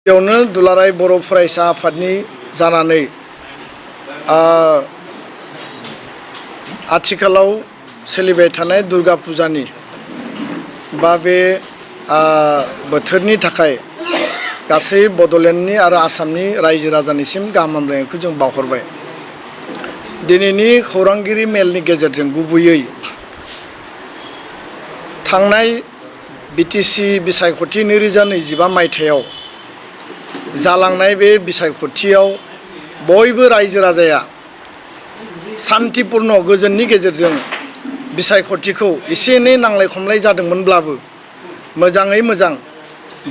बेयावनो दुलाराय बर' फरायसा आफादनि जानानै आथिखालाव सोलिबाय थानाय दुर्गा फुजानि बा बे बोथोरनि थाखाय गासै बड'लेण्डनि आरो आसामनि रायजो राजानिसिम गाहाम हामलायनायखौ जों बावहरबाय। दिनैनि खौरांगिरि मेलनि गेजेरजों गुबैयै थांनाय बिटिसि बिसायख'थि 2025 मायथाइयाव जालांनाय बे बिसायख'थियाव बयबो रायजो राजाया शान्तिपूर्ण गोजोननि गेजेरजों बिसायख'थिखौ एसे एनै नांलाय खमलाय जादोंमोनब्लाबो मोजाङै मोजां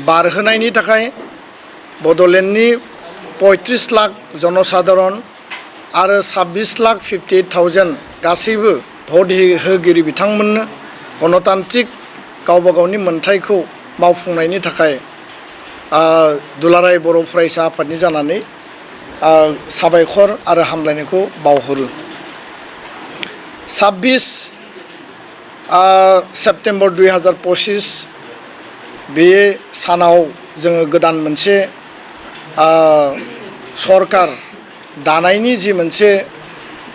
बारहोनायनि थाखाय बड'लेण्डनि 35 लाख जनसाधारन आरो 26,58,000 गासैबो भट होगिरि बिथांमोननो गणतान्त्रिक गावबा गावनि मोन्थायखौ मावफुंनायनि थाखाय दुलाराय बर' फरायसा आफादनि जानानै साबायखर आरो हामलायनायखौ बावहरो। 26 सेप्तेम्बर 2025 बे सानाव जोङो गोदान मोनसे सरकार दानायनि जि मोनसे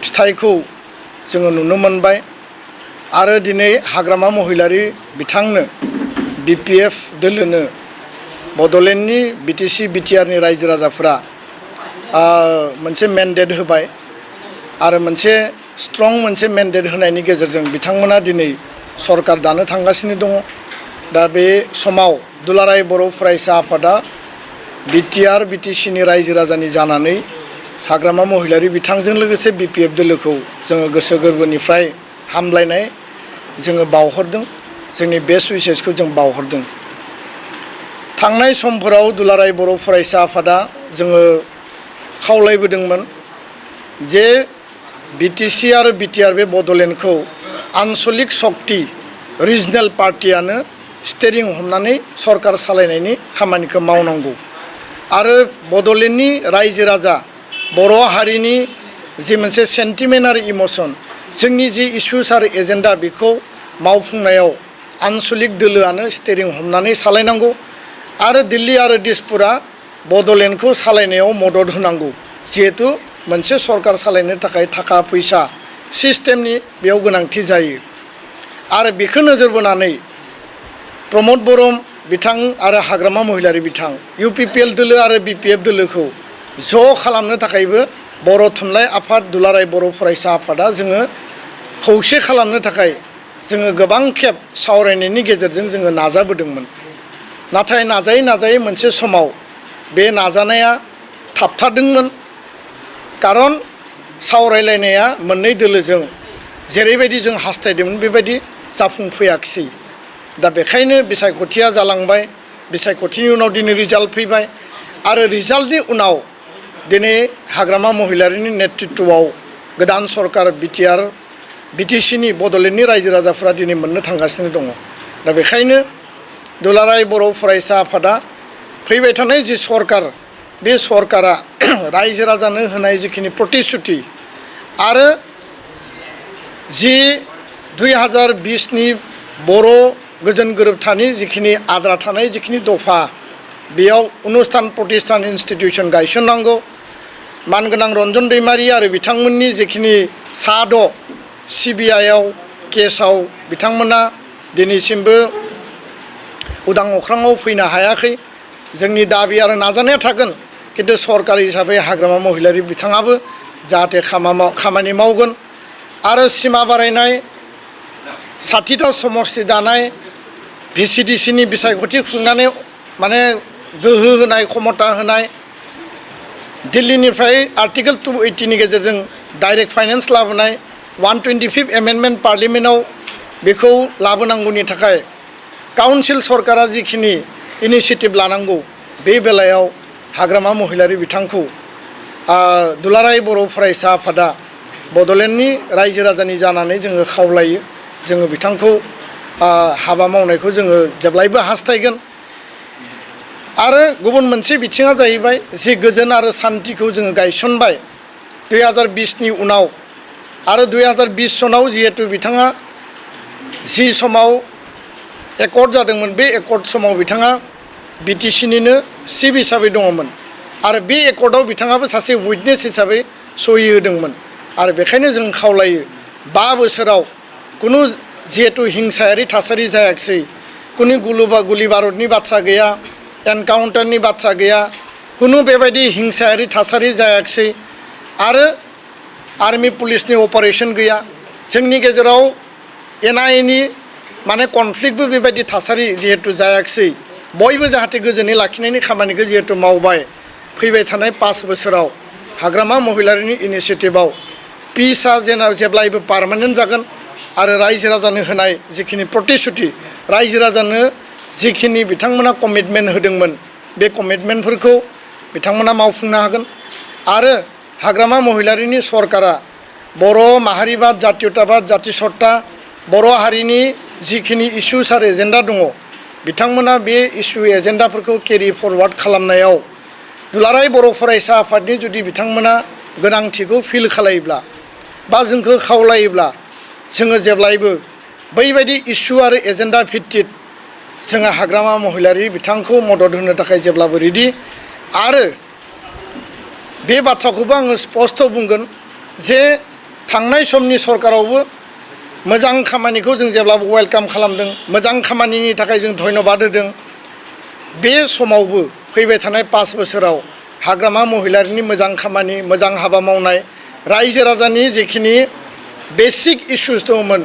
फिथाइखौ जोङो नुनो मोनबाय आरो दिनै हाग्रामा महिलारि बिथांनो BPF दोलोनो बड'लेण्डनि बिटिसि बिटिआरनि रायजो राजाफोरा मोनसे मेन्डेट होबाय आरो मोनसे स्ट्रं मोनसे मेन्डेट होनायनि गेजेरजों बिथांमोना दिनै सरकार दानो थांगासिनो दङ। दा बे समाव दुलाराय बर' फरायसा आफादा बिटिआर बिटिसिनि रायजो राजानि जानानै हाग्रामा महिलारि बिथांजों लोगोसे BPF दोलोखौ जोङो गोसो गोरबोनिफ्राय हामलायनाय जोङो बावहरदों, जोंनि बेस्ट उइसेसखौ जों बावहरदों। थांनाय समफोराव दुलाराय बर' फरायसा आफादा जोङो खावलायबोदोंमोन जे बिटिसि आरो बिटिआर बे बड'लेण्डखौ आन्सलिक शक्ति रिजनेल पार्टियानो स्टेरिं हमनानै सरकार सालायनायनि खामानिखौ मावनांगौ आरो बड'लेण्डनि रायजो राजा बर' हारिनि जि मोनसे सेन्टिमेन्ट आरो इमोसन जोंनि जि इस्युस आरो एजेन्डा बेखौ मावफुंनायाव आन्सलिक दोलोआनो स्टेरिं हमनानै सालायनांगौ आरो दिल्ली आरो दिसपुरा बड'लेण्डखौ सालायनायाव मदद होनांगौ। जिहेतु मोनसे सरकार सालायनो थाखाय थाखा फैसा सिस्टेमनि बेयाव गोनांथि जायो आरो बेखौ नोजोर बोनानै प्रमद बर' बिथां आरो हाग्रामा महिलारि बिथां UPPL दोलो आरो BPF दोलोखौ ज' खालामनो थाखायबो बर' थुनलाइ आफाद दुलाराय बर' फरायसा आफादा जोङो खौसे खालामनो थाखाय जोङो गोबां खेब सावरायनायनि गेजेरजों जोङो नाजाबोदोंमोन। नाथाय नाजायै नाजायै मोनसे समाव बे नाजानाया थाबथादोंमोन खारन सावरायलायनाया मोननै दोलोजों जेरैबायदि जों हास्थायदोंमोन बेबायदि जाफुंफैयाखिसै। दा बेखायनो बिसायख'थिया जालांबाय, बिसायख'थिनि उनाव दिनै रिजाल्ट फैबाय आरो रिजाल्टनि उनाव दिनै हाग्रामा महिलारिनि नेतृत्वआव गोदान सरकार बिटिआर बिटिसिनि बड'लेण्डनि रायजो राजाफ्रा दिनै मोननो थांगासिनो दङ। दा बेखायनो दुलाराय बर' फरायसा आफादा फैबाय थानाय जि सरकार बे सरकारा रायजो राजानो होनाय जिखिनि प्रतिश्रुति आरो जि 2020नि बर' गोजोन गोरोबथानि जिखिनि आद्रा थानाय जिखिनि दफा बेयाव अनुस्थान प्रतिष्ठान इन्स्टिटिउसन गायसननांगौ, मानगोनां रन्जन दैमारि आरो बिथांमोननि जिखिनि सा-6 CBIआव केसाव बिथांमोना दिनैसिमबो उदां अख्राङाव फैनो हायाखै। जोंनि दाबि आरो नाजानाया थागोन खिन्थु सरकार हिसाबै हाग्रामा महिलारि बिथाङाबो जाहाथे खामानि मावगोन आरो सिमा बारायनाय 60टा समस्ति दानाय VCDCनि बिसायख'थि खुंनानै माने गोहो होनाय क्षमता होनाय दिल्लीनिफ्राय आर्टिकेल 280नि गेजेरजों डाइरेक्ट फाइनेन्स लाबोनाय 125 एमेन्डमेन्ट पार्लियामेन्टआव बेखौ लाबोनांगौनि थाखाय काउन्सिल सरकारा जिखिनि इनिसियेटिभ लानांगौ बे बेलायाव हाग्रामा महिलारि बिथांखौ दुलाराय बर' फरायसा आफादा बड'लेण्डनि रायजो राजानि जानानै जोङो खावलायो, जोङो बिथांखौ हाबा मावनायखौ जोङो जेब्लायबो हास्थायगोन। आरो गुबुन मोनसे बिथिङा जाहैबाय जि गोजोन आरो सान्थिखौ जोङो गायसनबाय 2020नि उनाव आरो 2020 सनाव जिहेतु बिथाङा जि समाव एकर्ड जादोंमोन बे एकर्ड समाव बिथाङा बिटिसिनिनो चिफ हिसाबै दङमोन आरो बे एकर्डआव बिथाङाबो सासे उइटनेस हिसाबै सहि होदोंमोन आरो बेखायनो जों खावलायो 5 बोसोराव कुनु जिहेतु हिंसायारि थासारि जायाखिसै कुनु गुलि बारुदनि बाथ्रा गैया एनकाउन्टारनि बाथ्रा गैया कुनु बेबायदि हिंसायारि थासारि जायाखिसै आरो आर्मी पुलिसनि अपारेशन गैया जोंनि गेजेराव एना-एनि माने कनफ्लिक्टबो बेबायदि थासारि जिहेतु जायाखिसै बयबो जाहाथे गोजोनै लाखिनायनि खामानिखौ जिहेतु मावबाय फैबाय थानाय 5 बोसोराव हाग्रामा महिलारिनि इनिशिएटिभआव पिसआ जेब्लायबो पार्मानेन्ट जागोन आरो रायजो राजानो होनाय जिखिनि प्रतिश्रुति रायजो राजानो जिखिनि बिथांमोना कमिटमेन्ट होदोंमोन बे कमिटमेन्टफोरखौ बिथांमोना मावफुंनो हागोन आरो हाग्रामा महिलारिनि सरकारा बर' माहारिबाद जातीयताबाद जातिसत्ता बर' हारिनि जिखिनि इस्युस आरो एजेन्डा दङ बिथांमोना बे इस्यु एजेन्डाफोरखौ केरि फरवार्ड खालामनायाव दुलाराय बर' फरायसा आफादनि जुदि बिथांमोना गोनांथिखौ फिल खालायोब्ला बा जोंखौ खावलायोब्ला जोङो जेब्लायबो बैबायदि इस्यु आरो एजेन्डा भित्तिक जोङो हाग्रामा महिलारि बिथांखौ मदद होनो थाखाय जेब्लाबो रेडि आरो बे बाथ्राखौबो आङो स्पष्ट बुंगोन जे थांनाय समनि सरकारावबो मोजां खामानिखौ जों जेब्लाबो वेलकाम खालामदों मोजां खामानिनि थाखाय जों धन्यबाद होदों बे समावबो फैबाय थानाय 5 बोसोराव हाग्रामा महिलारिनि मोजां खामानि मोजां हाबा मावनाय रायजो राजानि जिखिनि बेसिक इस्युस दंमोन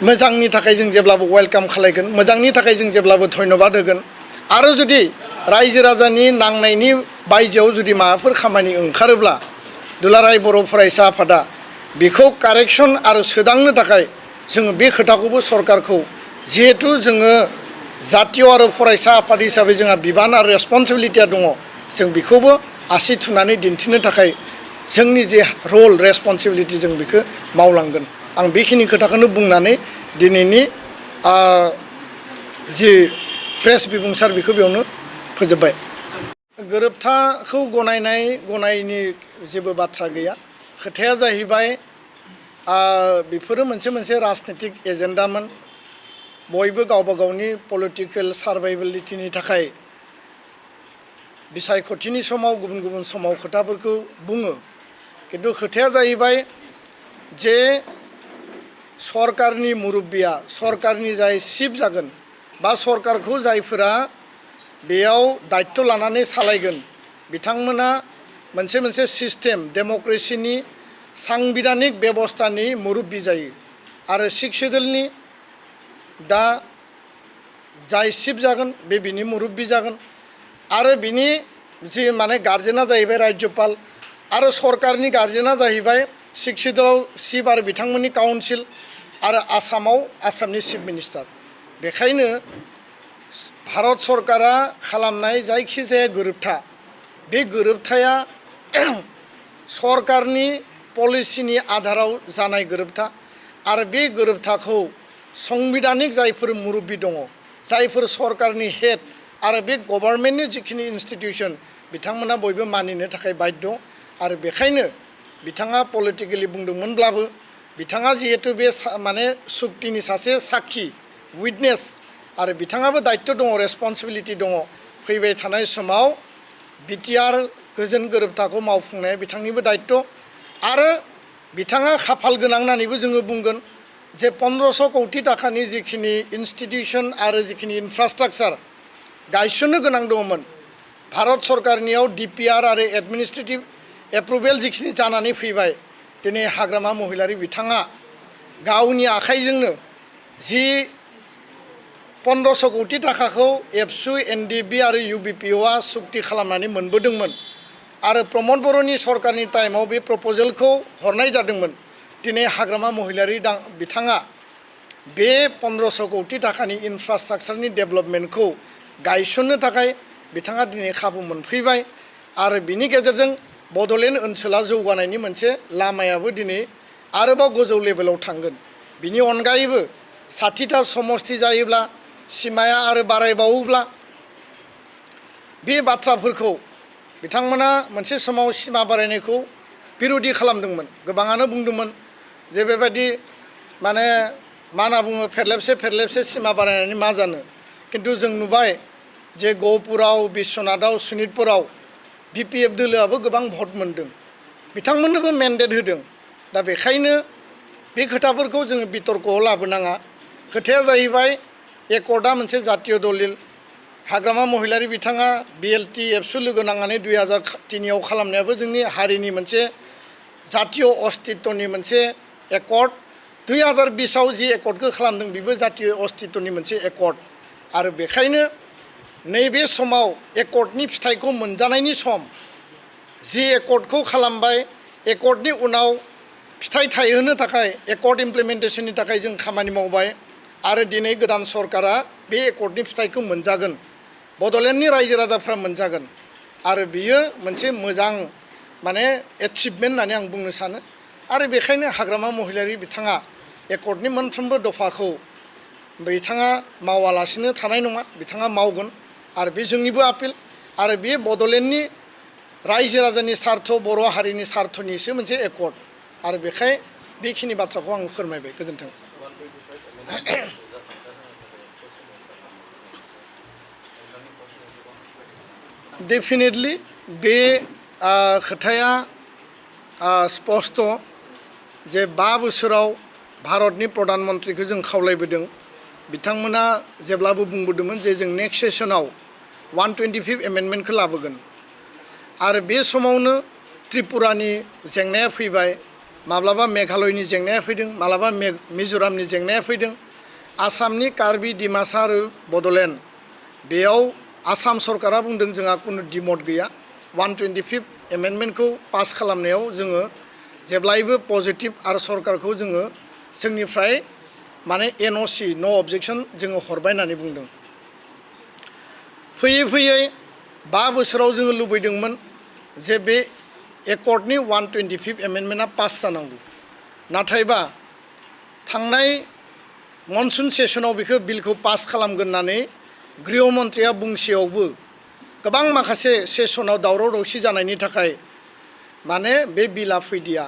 मोजांनि थाखाय जों जेब्लाबो वेलकाम खालायगोन मोजांनि थाखाय जों जेब्लाबो धन्यबाद होगोन आरो जुदि रायजो राजानि नांनायनि बायजोआव जुदि माबाफोर खामानि ओंखारोब्ला दुलाराय बर' फरायसा आफादा बेखौ कारेक्सन आरो सोदांनो थाखाय जोङो बे खोथाखौबो सरकारखौ जिहेतु जोङो जातीय आरो फरायसा आफाद हिसाबै जोंहा बिबान आरो रेसपन्सिबिलिटिया दङ जों बेखौबो आसि थुनानै दिन्थिनो थाखाय जोंनि जे रल रेसपन्सिबिलिटि जों बेखौ मावलांगोन आं बेखिनि खोथाखौनो बुंनानै दिनैनि जि प्रेस बिबुंसार बेखौ बेयावनो फोजोबबाय गोरोबथाखौ गनायनि जेबो बाथ्रा गैया खोथाया जाहैबाय बेफोरो मोनसे राजनितिक एजेन्डामोन बयबो गावबा गावनि पलिटिकेल सार्भाइभेलिटिनि थाखाय बिसायख'थिनि समाव गुबुन समाव खोथाफोरखौ बुङो किन्तु खोथाया जाहैबाय जे सरकारनि मुरब्बिया सरकारनि जाय चिफ जागोन बा सरकारखौ जायफोरा बेयाव दायित्व लानानै सालायगोन बिथांमोना मोनसे सिस्टेम डेम'क्रेसिनि सांबिधानिक बेबस्थानि मुरब्बि जायो आरो 6 शेड्युलनि दा जाय चिफ जागोन बे बिनि मुरब्बि जागोन आरो बिनि जि माने गार्जेना जाहैबाय राज्यपाल आरो सरकारनि गार्जेना जाहैबाय 6 शेड्युलाव चिफ आरो बिथांमोननि काउन्सिल आरो आसामाव आसामनि चिफ मिनिस्टार बेखायनो भारत सरकारा खालामनाय जायखिजाया गोरोबथा बे गोरोबथाया सरकारनि पलिसिनि आधाराव जानाय गोरोबथा आरो बे गोरोबथाखौ संबिधानिक जायफोर मुरब्बि दङ जायफोर सरकारनि हेड आरो बे गभर्नमेन्टनि जिखिनि इन्स्टिटिउसन बिथांमोना बयबो मानिनो थाखाय बाध्य आरो बेखायनो बिथाङा पलिटिकेलि बुंदोंमोनब्लाबो बिथाङा जिहेतु बे माने सुक्तिनि सासे साखि उइटनेस आरो बिथाङाबो दायित्व दङ रेसपन्सिबिलिटि दङ फैबाय थानाय समाव बिटिआर गोजोन गोरोबथाखौ मावफुंनाया बिथांनिबो दायित्व आरो बिथाङा खाफाल गोनां होननानैबो जोङो बुंगोन जे 1500 कौटि थाखानि जिखिनि इन्स्टिटिउसन आरो जिखिनि इनफ्रास्ट्राक्चार गायसननो गोनां दङमोन भारत सरकारनियाव डिपिआर आरो एडमिनिस्ट्रेटिभ एप्रुभेल जिखिनि जानानै फैबाय दिनै हाग्रामा महिलारि बिथाङा गावनि आखाइजोंनो जि 1500 कौटि थाखाखौ एबसु एनडिबि आरो इउबिपिअआ सुक्ति खालामनानै मोनबोदोंमोन आरो प्रमद बर'नि सरकारनि टाइमाव बे प्रप'जेलखौ हरनाय जादोंमोन दिनै हाग्रामा महिलारि बिथाङा बे 1500 कौटि थाखानि इनफ्रास्ट्राक्चारनि डेभेलपमेन्टखौ गायसननो थाखाय बिथाङा दिनै खाबु मोनफैबाय आरो बिनि गेजेरजों बड'लेण्ड ओनसोला जौगानायनि मोनसे लामायाबो दिनै आरोबाव गोजौ लेभेलाव थांगोन बिनि अनगायैबो 60टा समस्ति जायोब्ला सिमाया आरो बारायबावोब्ला बे बाथ्राफोरखौ बिथांमोना मोनसे समाव सिमा बारायनायखौ बिरोधि खालामदोंमोन गोबाङानो बुंदोंमोन जे बेबायदि माने मा होनना बुङो फेरलेबसे सिमा बारायनानै मा जानो किन्तु जों नुबाय जे गहपुराव बिश्वनाथाव सनितपुराव BPF दोलोआबो गोबां भट मोनदों बिथांमोननोबो मेन्डेट होदों दा बेखायनो बे खोथाफोरखौ जोङो बितर्कआव लाबोनाङा खोथाया जाहैबाय एकर्डआ मोनसे जातीय दलिल हाग्रामा महिलारी बिथाङा BLT एबसु लोगो नांनानै 2003आव खालामनायाबो जोंनि हारिनि मोनसे जातीय अस्तित्वनि मोनसे एकर्ड 2020आव जि एकर्डखौ खालामदों बेबो जातीय अस्तित्वनि मोनसे एकर्ड आरो बेखायनो नैबे समाव एकर्डनि फिथाइखौ मोनजानायनि सम जि एकर्डखौ खालामबाय एकर्डनि उनाव फिथाइ थायहोनो थाखाय एकर्ड इमप्लिमेन्टेसननि थाखाय जों खामानि मावबाय आरो दिनै गोदान सरकारा बे एकर्डनि फिथाइखौ मोनजागोन बड'लेण्डनि रायजो राजाफ्रा मोनजागोन आरो बियो मोनसे मोजां माने एचिभमेन्ट होननानै आं बुंनो सानो आरो बेखायनो हाग्रामा महिलारी बिथाङा एकर्डनि मोनफ्रोमबो दफाखौ बिथाङा मावालासिनो थानाय नङा बिथाङा मावगोन आरो बे जोंनिबो आपिल आरो बे बड'लेण्डनि रायजो राजानि सार्थ बर' हारिनि सार्थनिसो मोनसे एकर्ड आरो बेखाय बेखिनि बाथ्राखौ आं फोरमायबाय गोजोन्थों डेफिनेटलि बे खोथाया स्पष्ट जे 5 बोसोराव भारतनि प्रधान मन्त्रीखौ जों खावलायबोदों बिथांमोना जेब्लाबो बुंबोदोंमोन जे जों नेक्स्ट सेसनाव 125 एमेन्डमेन्टखौ लाबोगोन आरो बे समावनो त्रिपुरानि जेंनाया फैबाय माब्लाबा मेघालयनि जेंनाया फैदों माब्लाबा मिज'रामनि जेंनाया फैदों आसामनि कार्बि डिमासा आरो बड'लेण्ड बेयाव आसाम सरकारा बुंदों जोंहा कुनु डिमट गैया 125 एमेन्डमेन्टखौ पास खालामनायाव जोङो जेब्लायबो पजिटिभ आरो सरकारखौ जोङो जोंनिफ्राय माने NOC नो अबजेक्सन जोङो हरबाय होननानै बुंदों फैयै फैयै 5 बोसोराव जोङो लुबैदोंमोन जे बे एकर्डनि 125 एमेन्डमेन्टआ पास जानांगौ नाथायबा थांनाय मनसुन सेसनाव बेखौ बिलखौ पास खालामगोन होननानै गृह मन्थ्रिया बुंसेयावबो गोबां माखासे सेसनाव दावराव दावसि जानायनि थाखाय माने बे बिला फैदिया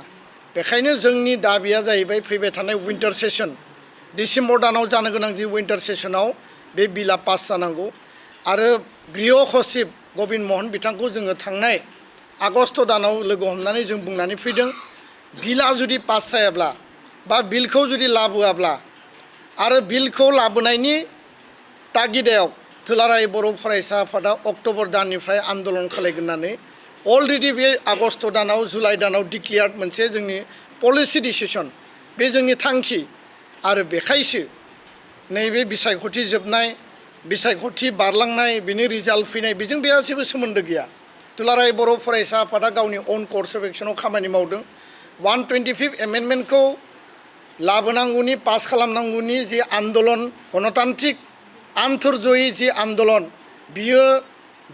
बेखायनो जोंनि दाबिया जाहैबाय फैबाय थानाय विन्टार सेसन डिसेम्बर दानाव जानो गोनां जि विन्टार सेसनाव बे बिला पास जानांगौ आरो गृह सचिब गबिन्द महन बिथांखौ जोङो थांनाय आगस्ट दानाव लोगो हमनानै जों बुंनानै फैदों बिला जुदि पास जायाब्ला बा बिलखौ जुदि लाबोआब्ला आरो बिलखौ लाबोनायनि तागिदायाव दुलाराय बर' फरायसा आफादा अक्ट'बर दाननिफ्राय आन्दलन खालामगोन होननानै अलरेडि बे आगस्ट दानाव जुलाइ दानाव डिक्लेयार्ड मोनसे जोंनि पलिसि डिसिसन बे जोंनि थांखि आरो बेखायसो नैबे बिसायख'थि जोबनाय बिसायख'थि बारलांनाय बिनि रिजाल्ट फैनाय बेजों बेहा जेबो सोमोन्दो गैया दुलाराय बर' फरायसा आफादा गावनि अन कर्स अफ एक्सनाव खामानि मावदों 125 एमेन्डमेन्टखौ लाबोनांगौनि पास खालामनांगौनि जि आन्दलन गणतान्त्रिक आन्तर्जयी जि आन्दलन बियो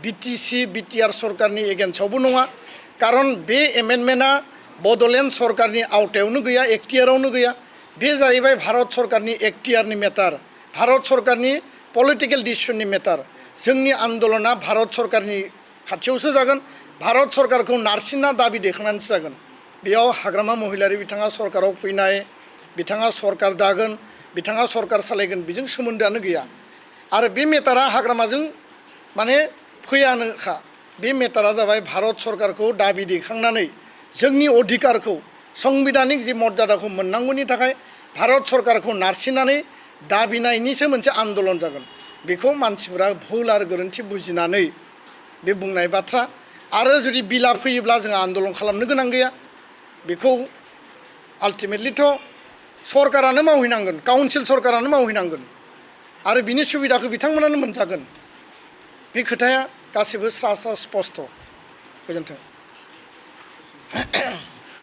BTC BTR सरकारनि एगेन्स्टआवबो नङा कारन बे एमेन्डमेन्टआ बड'लेण्ड सरकारनि आवथायावनो गैया एक्टियारावनो गैया बे जाहैबाय भारत सरकारनि एक्टियारनि मेटार भारत सरकारनि पलिटिकेल डिसिसननि मेटार जोंनि आन्दलना भारत सरकारनि खाथियावसो जागोन भारत सरकारखौ नारसिनना दाबि दैखांनानैसो जागोन बेयाव हाग्रामा महिलारी बिथाङा सरकाराव फैनाय बिथाङा सरकार दागोन बिथाङा सरकार सालायगोन बेजों सोमोन्दोआनो गैया आरो बे मेटारा हाग्रामाजों माने फैयानोखा बे मेटारा जाबाय भारत सरकारखौ दाबि दैखांनानै जोंनि अधिकारखौ संबिधानिक जि मर्यादाखौ मोननांगौनि थाखाय भारत सरकारखौ नारसिननानै दाबिनायनिसो मोनसे आन्दलन जागोन बेखौ मानसिफोरा भुल आरो गोरोन्थि बुजिनानै बे बुंनाय बाथ्रा आरो जुदि बिला फैयोब्ला जोंहा आन्दलन खालामनो गोनां गैया बेखौ आल्टिमेटलिथ' सरकारानो मावहैनांगोन काउन्सिल सरकारानो मावहैनांगोन आरो बिनि सुबिदाखौ बिथांमोनानो मोनजागोन बे खोथाया गासिबो स्रा स्रा स्पष्ट गोजोन्थों